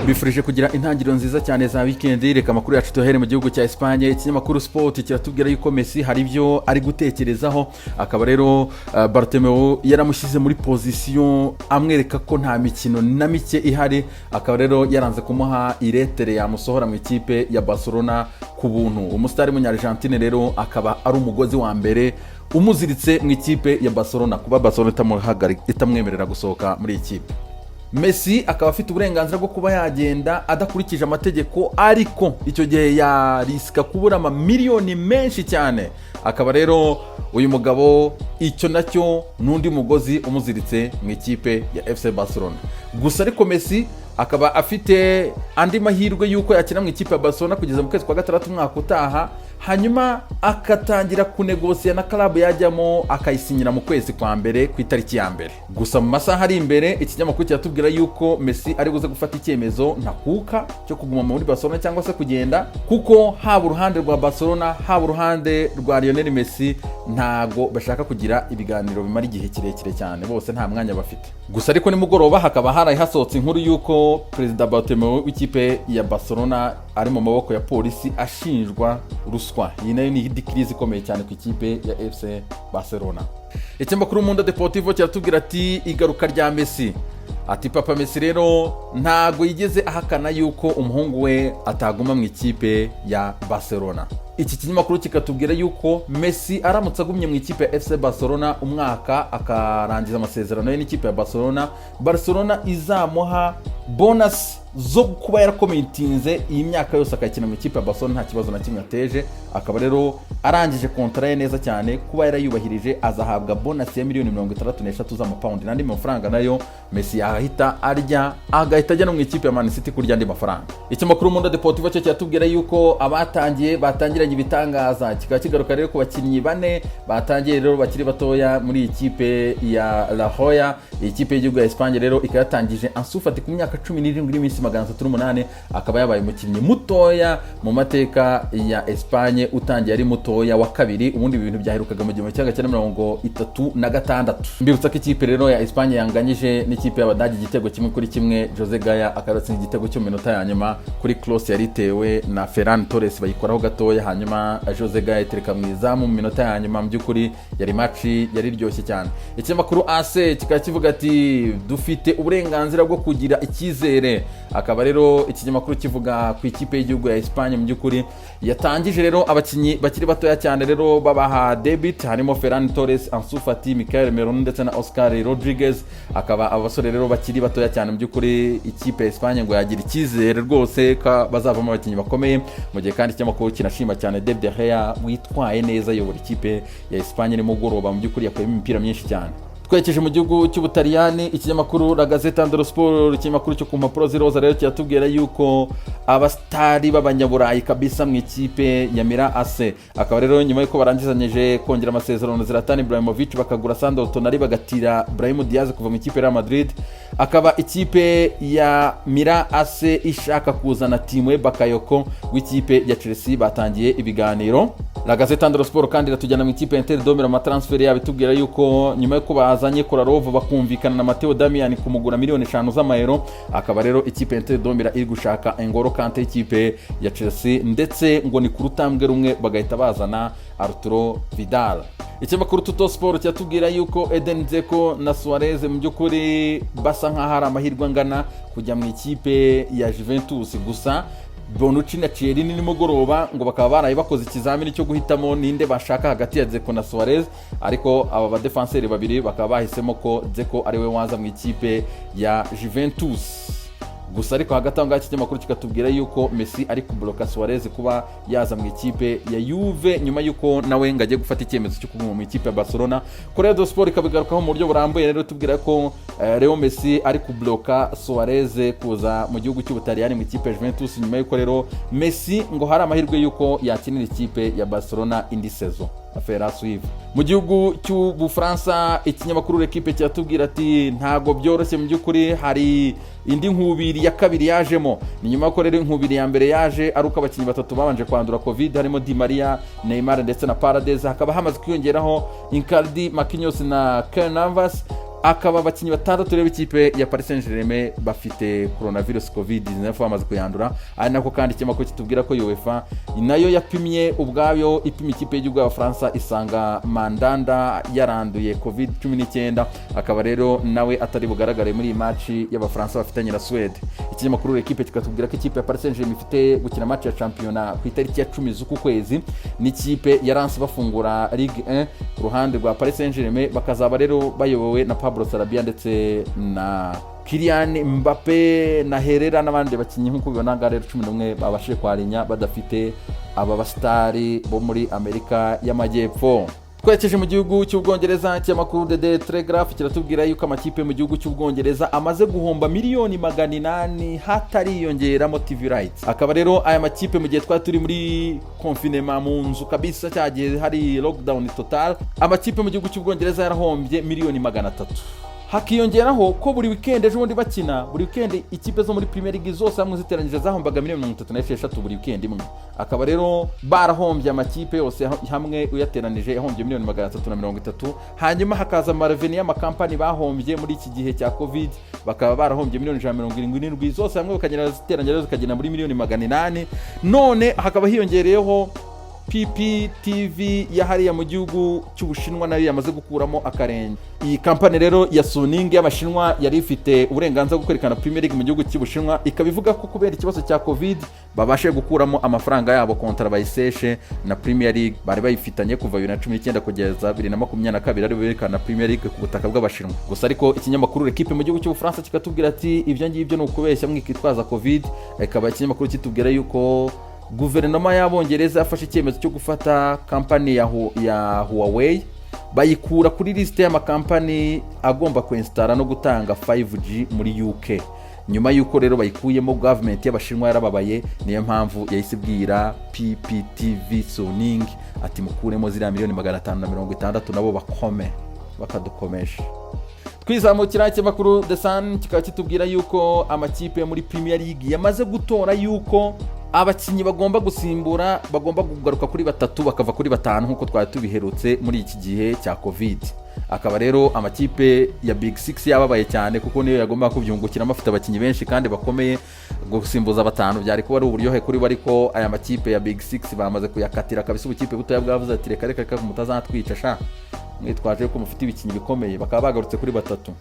Bifurije kugira intangiriro nziza cyane za wikendi. Reka amakuru yacu tuyahere mu gihugu cya Espagne. Ikinyamakuru Sport kiratubwira yuko Messi hari ibyo ari gutekerezaho, akaba rero Bartomeu yaramushyize muri position, amwereka ko nta mikino na mike ihari, akaba rero yaranze kumuha iretere yamusohora mu ikipe ya Barcelona ku buntu. Umusitari w'Umunyargentine rero akaba ari umugozi wa mbere umuziritse mu ikipe ya Barcelona, kuba Barcelona itamwemerera gusohoka muri iyi kipe. Messi akaba afite uburenganzira bwo kuba yagenda adakurikije amategeko, ariko icyo gihe yarisika kubura amamiliyoni menshi cyane. Akaba rero uyu mugabo icyo nacyo n'undi mugozi umuziritse mu ikipe ya FC Barcelona. Gusa ariko Messi akaba afite andi mahirwe y'uko yakina mu ikipe ya Barcelona kugeza mu kwezi kwa gatandatu umwaka utaha, hanyuma akatangira kunegosiya na club yajyamo, akayisinyira mu kwezi kwa mbere ku itariki ya mbere. Gusa mu masaha ari imbere, ikinyamakuru kiratubwira yuko Messi ari buze gufata icyemezo ntakuka cyo kuguma muri Barcelona cyangwa se kugenda, kuko haba uruhande rwa Barcelona, haba uruhande rwa Lionel Messi, ntago bashaka kugira ibiganiro bimara igihe kirekire cyane, bose nta mwanya bafite. Gusa ariko nimugoroba hakaba haraye hasohotse inkuru y'uko Perezida Bartomeu w'ikipe ya Barcelona ari mu maboko ya polisi ashinjwa ruswa. Iyi nayo ni indi crise ikomeye cyane ku ikipe ya FC Barcelona. Ikinyamakuru Mundo Deportivo kiratubwira ati igaruka rya Messi, ati papa Messi rero ntago yigeze ahakana yuko umuhungu we ataguma mu ikipe ya Barcelona. Iki kinyamakuru kikatubwira yuko Messi aramutse agumye mu ikipe ya FC Barcelona umwaka, akarangiza amasezerano ye n'ikipe ya Barcelona, Barcelona izamuha bonus zo kuba yarakomitinze iyi myaka yose, akayikina mu ikipe ya Barcelona nta kibazo na kimwe ateje. Akaba rero arangije kontara ye neza cyane, kuba yarayubahirije, azahabwa bonus ya miliyoni 63 z'amapawundi n'andi mafaranga nayo Messi yahita arya, agahita ajya no mu ikipe ya Man City kurya andi mafaranga. Ikinyamakuru Mundo Deportivo cyo kiratubwira yuko abatangiye batangiranye ibitangaza, kikaba kigaruka rero ku bakinnyi bane batangiye rero bakiri batoya muri iyi kipe ya La Roja. Iyi kipe y'igihugu ya Espagne rero ikaba yatangije Ansu Fati ku myaka 17 n'iminsi 308, akaba yabaye umukinnyi mutoya mu mateka ya Espagne utangiye ari mutoya wa kabiri. Ubundi ibintu byaherukaga mu 1936. Mbibutsa ko ikipe rero ya Espagne yanganyije n'ikipe y'Abadage igitego 1-1, Jose Gaya akaba yatsinze igitego cyo mu minota ya nyuma kuri cross yari itewe na Ferran Torres, bayikoraho gatoya, hanyuma Jose Gaya itereka mu izamu mu minota ya nyuma. Mu by'ukuri yari match yari iryoshye cyane. Ikinyamakuru AS kikaba kivuga ati dufite uburenganzira bwo kugira icyizere. Akaba rero ikinyamakuru kivuga ku ikipe y'igihugu ya Espagne, mu by'ukuri yatangije rero abakinnyi bakiri batoya cyane rero babaha debut, harimo Ferran Torres, Ansu Fati, Mikel Merino ndetse na Oscar Rodriguez. Akaba aba basore rero bakiri batoya cyane, mu by'ukuri ikipe ya Espagne ngo yagira icyizere rwose ko bazavamo abakinnyi bakomeye. Mu gihe kandi ikinyamakuru kinashima cyane David De Gea witwaye neza ayobora ikipe ya Espagne nimugoroba, mu by'ukuri yakuyemo imipira myinshi cyane. Twerekeje mu gihugu cy'Ubutaliyani, ikinyamakuru La Gazzetta dello Sport, ikinyamakuru cyo ku mpapuro z'iroza rero, kiratubwira yuko abasitari b'abanyaburayi kabisa mu ikipe ya Milan AC, akaba rero nyuma y'uko barangizanyije kongera amasezerano Zlatan Ibrahimovic, bakagura Sandro Tonali, bagatira Brahim Diaz kuva mu ikipe ya Real Madrid, akaba ikipe ya Milan AC ishaka kuzana Tiemoué Bakayoko w'ikipe ya Chelsea, batangiye ibiganiro. La Gazzetta dello Sport kandi iratujyana mu ikipe ya Inter de Milan, amatransfer yabo, itubwira yuko nyuma yuko bazanye Kolarov, bakumvikana na Matteo Darmian kumugura miliyoni 5 z'amayero, akaba rero ikipe ya Inter de Milan iri gushaka N'Golo Kante y'ikipe ya Chelsea, ndetse ngo ni ku rutambwe rumwe bagahita bazana Arturo Vidal. Ikinyamakuru Tuttosport kiratubwira yuko Edin Dzeko na Suarez mu by'ukuri basa nk'aho ari amahirwe angana kujya mu ikipe ya Juventus. Gusa Bonucci na Chiellini nimugoroba ngo bakaba baraye bakoze ikizamini cyo guhitamo ninde bashaka hagati ya Dzeko na Suarez, ariko aba badefanseri babiri bakaba bahisemo ko Dzeko ariwe waza mu ikipe ya Juventus. Gusa ariko hagati aho ngaho ikinyamakuru kikatubwira yuko Messi ari kubloka Suarez kuba yaza mu ikipe ya Juve, nyuma yuko nawe ngo agiye gufata icyemezo cyo kuguma mu ikipe ya Barcelona. Corriere dello Sport ikabigarukaho mu buryo burambuye rero, tubwira ko Leo Messi ari kubloka Suarez kuza mu gihugu cy'Ubutaliyani mu ikipe ya Juventus, nyuma yuko rero Messi ngo hari amahirwe yuko yakinira ikipe ya Barcelona indi saison, affaire à suivre. Mu gihugu cy'Ubufaransa, ikinyamakuru L'Equipe kiratubwira ati ntago byoroshye, mu by'ukuri hari indi nkubiri ya kabiri yajemo. Ni nyuma y'uko rero inkubiri ya mbere yaje ari uko abakinnyi batatu babanje kwandura Covid, harimo Di Maria, Neymar ndetse na Paredes, hakaba hamaze kwiyongeraho Icardi, Marquinhos na Keylor Navas. Akaba abakinnyi batandatu rero b'ikipe ya Paris Saint Germain bafite coronavirus COVID-19, bamaze kuyandura. Ari nako kandi ikinyamakuru kitubwira ko UEFA nayo yapimye ubwayo, ipima ikipe y'igihugu y'Abafaransa, isanga Mandanda yaranduye COVID-19, akaba rero nawe atari bugaragare muri iyi match y'Abafaransa bafitanye na Suwede. Ikinyamakuru L'Equipe kikatubwira ko ikipe ya Paris Saint Germain ifite gukina match ya shampiyona ku itariki ya 10 z'uku kwezi n'ikipe ya Lens, bafungura Ligue 1. Ku ruhande rwa Paris Saint Germain bakazaba rero bayobowe na Pablo Sarabia ndetse na Kylian Mbappe na Herrera n'abandi bakinnyi. Nk'uko ubibona ngaha rero, 11 babashije kwarinya badafite aba basitari bo muri Amerika y'Amajyepfo. Twerekeje mu gihugu cy'Ubwongereza, ikinyamakuru The Telegraph kiratubwira yuko amakipe mu gihugu cy'Ubwongereza amaze guhomba miliyoni 800 hatariyongeramo TV rights. Akaba rero aya makipe, mu gihe twari turi muri confinement mu nzu kabisa, cyagihe hari lockdown total, amakipe mu gihugu cy'Ubwongereza yarahombye miliyoni 300, hakiyongeraho ko buri weekend, ejo bundi bakina buri weekend, ikipe zo muri Premier League zose hamwe ziteranyije zahombaga miliyoni 36 buri weekend imwe. Akaba rero barahombye, amakipe yose hamwe uyateranije yahombye miliyoni 330. Hanyuma hakaza ama revenue y'amakampani bahombye muri iki gihe cya COVID, bakaba barahombye miliyoni 177 zose hamwe, bakagenda ziteranya rero zikagenda muri miliyoni 800. None hakaba hiyongereyeho PPTV ya hariya mu gihugu cy'Ubushinwa, nayo yamaze gukuramo akarenge. Iyi kampani rero ya Suning y'Abashinwa yari ifite uburenganzira bwo kwerekana Premier League mu gihugu cy'Ubushinwa, ikaba ivuga ko kubera ikibazo cya COVID babashe gukuramo amafaranga yabo, kontara bayiseshe na Premier League bari bayifitanye kuva 2019 kugeza 2022, ari berekana Premier League ku butaka bw'Abashinwa gusa. Ariko ikinyamakuru L'Equipe mu gihugu cy'Ubufaransa kikatubwira ati ibyo ngibyo ni ukubeshya mwikitwaza COVID. Ikaba ikinyamakuru kitubwira yuko guverinoma y'Abongereza yafashe icyemezo cyo gufata kampani ya Huawei, bayikura kuri lisite y'amakampani agomba kwensitara no gutanga 5G muri UK. Nyuma y'uko rero bayikuyemo, gavumenti y'Abashinwa yarababaye, niyo mpamvu yahise ibwira PPTV Suning ati mukuremo ziriya miliyoni 560, nabo bakome bakadukomesha. Twizamukira, ikinyamakuru The Sun kikaba kitubwira yuko amakipe yo muri Premier League yamaze gutora yuko abakinnyi bagomba gusimbura bagomba kugaruka kuri batatu, bakava kuri batanu, nk'uko twari tubiherutse muri iki gihe cya COVID. Akaba rero amakipe ya Big Six yababaye cyane, kuko niyo yagombaga kubyungukiramo, afite abakinnyi benshi kandi bakomeye. Gusimbuza batanu byari kuba ari uburyohe kuri bo, ariko aya makipe ya Big Six bamaze kuyakatira kabisa. Ubukipe butoya bwavuze ati reka reka reka, mutazatwica sha, mwitwaje ko mufite ibikinnyi bikomeye. Bakaba bagarutse kuri batatu.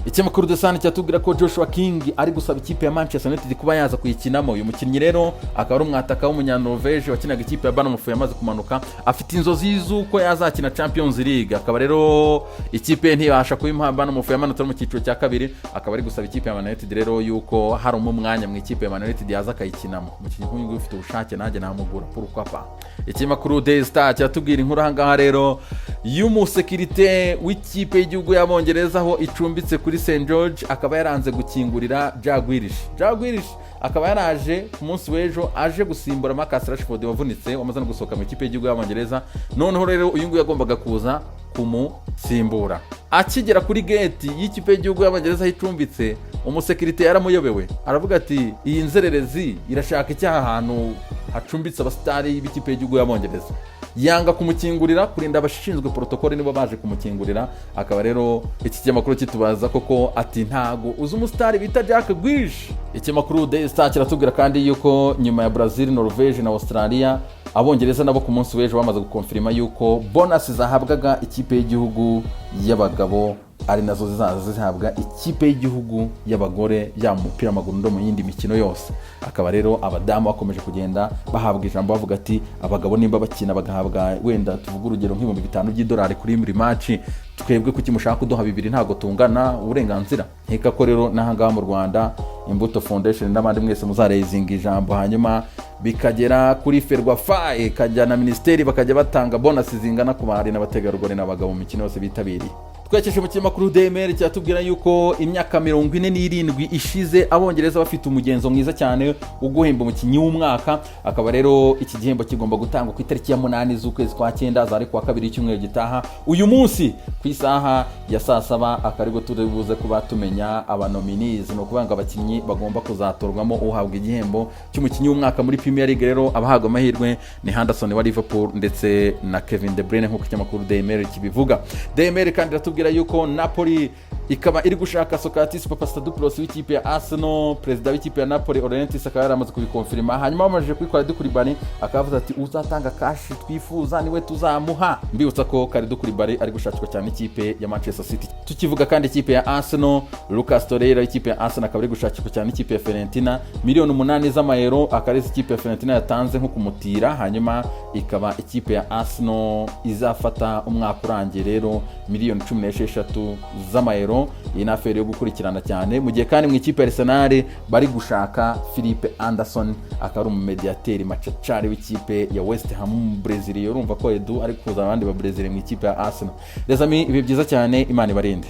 Ikinyamakuru The Sun cyatubwira ko Joshua King ari gusaba ikipe ya Manchester United kuba yaza kuyikinamo. Uyu mukinnyi rero akaba ari umwataka w'Umunyanoruveje wakinaga ikipe ya Bournemouth yamaze kumanuka, afite inzozi z'uko yazakina Champions League. Akaba rero ikipe ntibasha kuyimuha, Bournemouth yamanutse mu cyiciro cya kabiri. Akaba ari gusaba ikipe ya Man United rero yuko hari umwanya mu ikipe ya Man United yaza akayikinamo. Umukinnyi nk'uyu nguyu ufite ubushake nanjye namugura, pourquoi pas. Ikinyamakuru Daily Star kiratubwira inkuru ahangaha rero y'umusekirite w'ikipe y'igihugu y'Abongereza aho icumbitse kuri St George, akaba yaranze gukingurira Jack Grealish. Jack Grealish akaba yaraje ku munsi w'ejo aje gusimbura Marcus Rashford wavunitse, wamaze no gusohoka mu ikipe y'igihugu y'Abongereza. Noneho rero uyu nguyu yagombaga kuza kumusimbura. Akigera kuri gate y'ikipe y'igihugu y'Abongereza aho icumbitse, umusekirite yaramuyobewe, aravuga ati iyi nzererezi irashaka icyaha ahantu hacumbitse abasitari b'ikipe y'igihugu y'Abongereza? Yanga kumukingurira, kurinda abashinzwe protocole nibo baje kumukingurira. Akaba rero iki kinyamakuru kitubaza koko ati ntago uzi umusitari bita Jack Grealish? Ikinyamakuru Daily Star kiratubwira kandi yuko nyuma ya Brazil, Norvege na Australia, Abongereza nabo ku munsi w'ejo bamaze gukonfirima yuko bonus zahabwaga ikipe y'igihugu y'abagabo ari nazo zizaza zihabwa ikipe y'igihugu y'abagore, yaba mu mupira w'amaguru no mu yindi mikino yose. Akaba rero abadamu bakomeje kugenda bahabwa ijambo, bavuga ati abagabo nimba bakina bagahabwa, wenda tuvuge urugero, nk'ibihumbi 5 by'idolari kuri buri match, twebwe kuki mushaka kuduha bibiri? Ntabwo tungana uburenganzira? Nkeka ko rero n'ahangaha mu Rwanda, Imbuto Foundation n'abandi mwese muzarezinga ijambo, hanyuma bikagera kuri FERWAFA, ikajya na minisiteri, bakajya batanga bonus zingana ku bari n'abategarugori n'abagabo mu mikino yose bitabiriye. Twerekeje mu kinyamakuru DMR, kiratubwira yuko imyaka 47 ishize Abongereza bafite umugenzo mwiza cyane wo guhemba umukinnyi w'umwaka. Akaba rero iki gihembo kigomba gutangwa ku itariki ya 8 z'ukwezi kwa cyenda, zari kuwa kabiri y'icyumweru gitaha. Uyu munsi ku isaha ya saa 7 akaba aribwo turi buze kuba tumenya aba nominees, ni ukuvuga ngo abakinnyi bagomba kuzatorwamo uhabwa igihembo cy'umukinnyi w'umwaka muri Premier League. Rero abahabwa amahirwe ni Henderson wa Liverpool ndetse na Kevin De Bruyne, nk'uko ikinyamakuru DMR kibivuga. DMR kandi iratubwira yuko Napoli Ikaba iri gushaka Sokratis Papastathopoulos w'ikipe ya Arsenal. Perezida w'ikipe ya Napoli, Laurentiis, akaba yaramaze kubikonfirima. Hanyuma bamajije kuri Kalidou Koulibaly, akaba avuze ati: "Uzatanga cash twifuza niwe tuzamuha." Mbibutsa ko Kalidou Koulibaly ari gushakirwa cyane ikipe ya Manchester City. Tukivuga kandi ikipe ya Arsenal, Lucas Torreira w'ikipe ya Arsenal akaba ari gushakirwa cyane ikipe ya Fiorentina. Miliyoni 8 z'amayero akaba ari ikipe ya Fiorentina yatanze nko kumutira, hanyuma ikaba ikipe ya Arsenal izafata umwaka urangiye rero miliyoni 16 z'amayero. Iyi ni affaire yo gukurikirana cyane. Mu gihe kandi mu ikipe ya Arsenal bari gushaka Felipe Anderson, akaba ari umumediyateri macacari w'ikipe ya West Ham Brazil. Urumva ko Edu ari kuzana abandi ba Brazil mu ikipe ya Arsenal. Les amis, ibihe byiza cyane, Imana ibarinde.